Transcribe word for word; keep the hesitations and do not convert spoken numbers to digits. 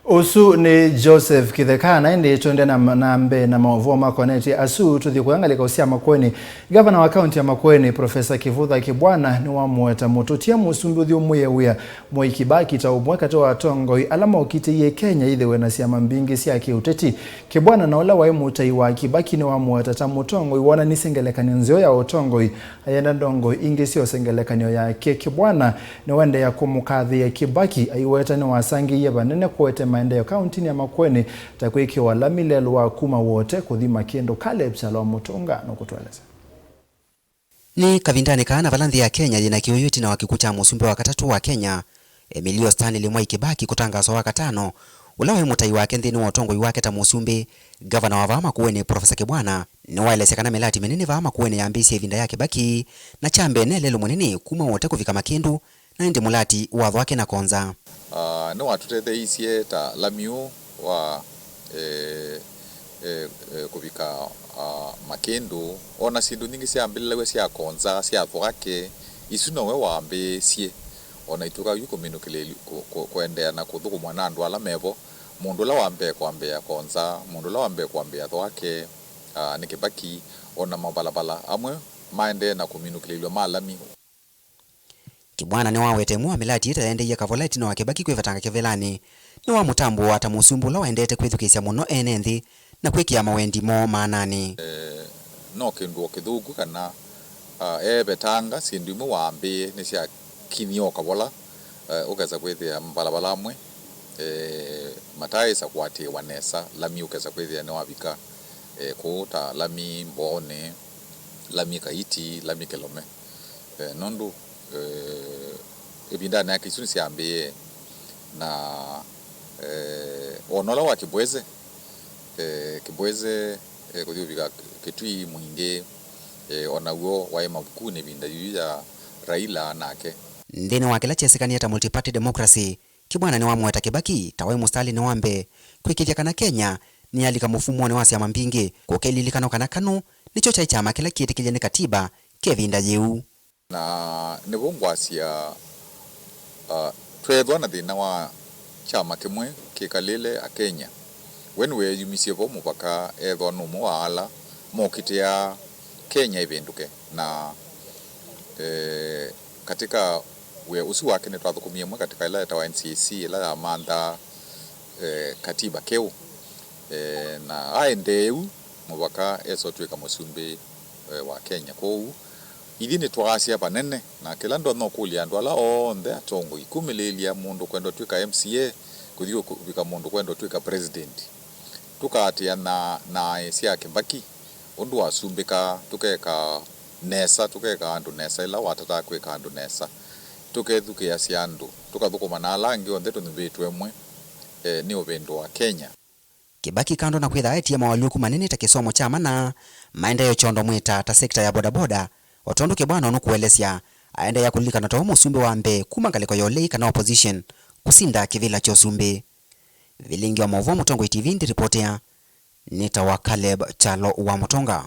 Ũsu nĩ Joseph Kĩtheka, na ĩndĩ twende na, na mbee na maũvoo makonetye asu, tũthi kũya ngalĩko sya Makueni. Gavana wa kaunti ya Makueni, Profesa Kĩvutha Kĩbwana, nĩwamũweta mũtũtia mũsumbĩ ũthyũmũĩe wĩa Mwai Kibaki ta ũmwe katĩ wa atongoi ala maũkitĩie Kenya yĩthĩwe na syama mbingĩ sya kĩũteti. Kĩbwana, na ũla waĩ mũtai wa Kibaki, nĩwamũweta ta mũtongoi wonanisye ngelekany'o nzeo ya ũtongoi, ayenda ndongoi ingĩ syose ngelekany'o yake. Kĩbwana nĩwaendeea kũmũkathĩĩa Kibaki, aiweta nĩwasangĩie vanene kũete maendeeo kauntinĩ ya Makueni, ta kwĩkĩwa lami lelũ wa kuma Wote kũthi Makĩndũ. Caleb Kyalo wa Mũtũnga nũkũtũelesya. Nĩ kavindanĩ kaa na vala nthĩ ya Kenya yĩ na kĩũyũ ĩtina wa kĩkw'ũ kya mũsumbĩ wa katatũ wa Kenya, Emilio Stanley Mwai Kibaki, kũtangaswa Wakatano, ũla waĩ mũtai wake nthĩnĩ wa ũtongoi wake ta mũsumbĩ, ngavana wa vaa Makueni, Profesa Kĩbwana, nĩwaelesya kana mĩlati mĩnene vaa Makueni yambĩĩsye ĩvinda ya Kĩbaki, na kyambee ne lelũ mũnene kuma Wote kũvika Makĩndũ, na ĩndĩ mũlati wa Thwake na Konza. Ah, nĩwatũtetheeisye ta lami ũũ wa, eh, eh, eh, kũvika, ah, Makĩndũ. O na syĩndũ nyingĩ syambĩlĩlaw'a sya Konza, sya Thwake, isu nowe wambĩĩsye. O na itw'ĩka yu kũminũkĩlĩĩlya kũ-, kũ-, kũendeea na kũthũkũmwa na andũ ala mevo, mũndũ ũla wa mbee kwambĩĩa Konza, mũndũ ũla wa mbee kwambĩĩa Thwake, ah, nĩ Kĩbaki, o na mavalvala amwe maendee na kũminũkĩlĩĩlw'a ma lami. Kĩbwana nĩwawete ĩmwe wa mĩlati ĩtaendeie kavola ĩtina wa Kĩbaki kwĩvetanga kĩvĩlanĩ. Nĩwamũtambũaa ta mũsumbĩ ũla waendete kwĩthukĩĩsya mũno ene nthĩ na kwĩkĩa mawendi moo maananĩ. Eh, no kĩndũ o kĩthũku kana, ah, eevetanga syĩndũ imwe waambĩĩe nĩsyakinyie o kavola, eh, ũkesa kwĩthĩa mavalvala amwe, eh, mataaĩsa kũatĩĩwa nesa, lami ũkesa kwĩthĩa nĩwavika, eh, kũu ta lami Mbooni, lami Kaiti, lami Kĩlome. Eh, nũndũ, eh, ĩvindanĩ yake isu nĩsyambĩĩe, na, eh, o na ũla wa Kĩbweze, eh, Kĩbweze, eh, kũthi ũvika Kitui, Mwingĩ, eh, o naw'o waĩ mavukunĩ ĩvinda yĩu ya Raila nake. Nthĩnĩ wa kĩla kyesĩkanie ta multi-party democracy, Kĩbwana nĩwamũweta Kĩbaki ta waĩ mũsitalĩnĩ wa mbee kwĩkĩĩthya kana Kenya nĩyalika mũfumonĩ wa syama mbingĩ, kũkĩlilikanwa kana KANU nĩkyo kyaĩ kyama kĩla kĩtĩkĩlye nĩ katiba kya ĩvinda yĩu. Na nĩvo ngwasya, ah, tweethwa na thĩna wa kyama kĩmwe kĩkalĩle Akenya, we nĩweeyumisye vo mũvaka ethwa nĩ ũmwe wa ala mokitĩaa Kenya ĩvĩndũke. Na, eh, katika wĩa ũsu wake nĩtwathũkũmie ĩmwe katika ĩla yetawa N C A C, ĩla yamanthaa, eh, katiba keũ. Eh, na aendee ũu mũvaka esa ũtw'ĩka mũsumbĩ, eh, wa Kenya. Kwoou, ithyĩ nĩtwaasya vanene, na kĩla ndonya ũkũlya andũ ala onthe atongoi, kumĩlĩĩlya mũndũ kwenda ũtw'ĩka M C A, kũthi kũvika mũndũ kwenda ũtw'ĩka president. Tũkaatĩĩa na, na sya Kĩbaki, ũndũ wasumbĩkaa, tũkekaa nesa, tũkekaa andũ nesa, ĩla watataa kwĩka andũ nesa, tũkethukĩĩasya andũ, tũkathũkũma na ala angĩ onthe tũnyuvĩtwe ĩmwe, eh, nĩ ũvĩndũ wa Kenya. Kĩbaki, kando na kwĩtha etie moalyũku manene ta kĩsomo kya mana, maendeeo kyondo mwĩta ta sekta ya bodaboda, o tondũ Kĩbwana ũnũkũelesya, aendeea kũlilikanwa ta we mũsumbĩ wa mbee kuma ngalĩko ya ũlei kana opposition kũsinda kĩvĩla kya ũsumbĩ. Vilingi wa maũvoo Mũtongoi T V ndĩripotea, nĩtawa Caleb Kyalo wa Mũtonga.